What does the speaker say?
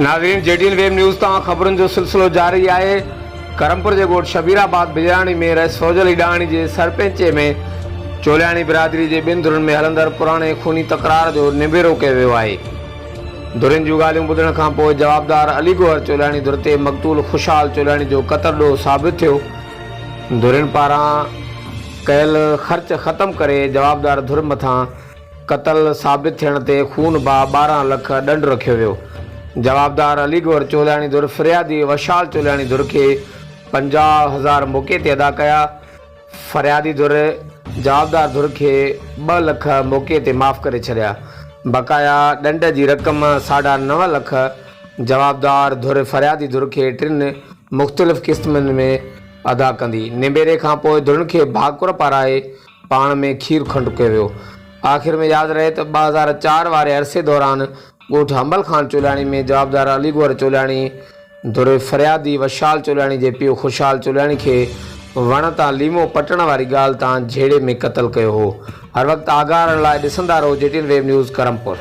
ناظرين G T N web news تان خبرن جو سلسلو جاري آهي ڪرمپور جي ڳوٺ شبير آباد بجراڻي ۾ رئيس فوج علي ڏاهاڻي جي سرپئنچي ۾ چولياڻي برادري جي ٻن ڌرين ۾ هلندڙ پراڻي خوني تڪرار جو نبيرو ڪيو ويو آهي ڌرين جون ڳالهيون ٻڌڻ کان پوء جوابدار علي گوهر چولياڻي ڌر تي مقتول خوشحال چولياڻي جو قتل ڏوهه ثابت ٿيو ڌرين پاران ڪيل خرچ ختم ڪري جوابدار ڌر مٿان قتل ثابت ٿيڻ تي خون بها 12 لک ڏنڊ رکيو ويو. جوابدار علي گوهر چولياڻي ڌر فريادي وشال چولياڻي ڌر کي 50 هزار موقعي تي ادا ڪيا. فريادي ڌر جوابدار ڌر کي ٻه لک موقعي تي معاف ڪري ڇڏيا. بقايا ڏنڊ جي رقم ساڍا نو لک جوابدار ڌر فريادي ڌر کي ٽن مختلف قسطن ۾ ادا ڪندي. نبيري کانپوء ڌرين کي ڀاڪر پارائي پاڻ ۾ کير کنڊ ڪيو ويو. آخر ۾ ياد رهي ته 2004 واري عرصي دوران ڳوٺ حنبل خان چولياڻي ۾ جوابدار علي گوهر چولياڻي ڌر فريادي وشال چولياڻي جي پيء خوشحال چولياڻي کي وڻ تان ليمو پٽڻ واري ڳالهه تان جهيڙي ۾ قتل ڪيو هو. هر وقت آگاهه رهڻ لاء ڏسندا رهو G T N web news Karampur.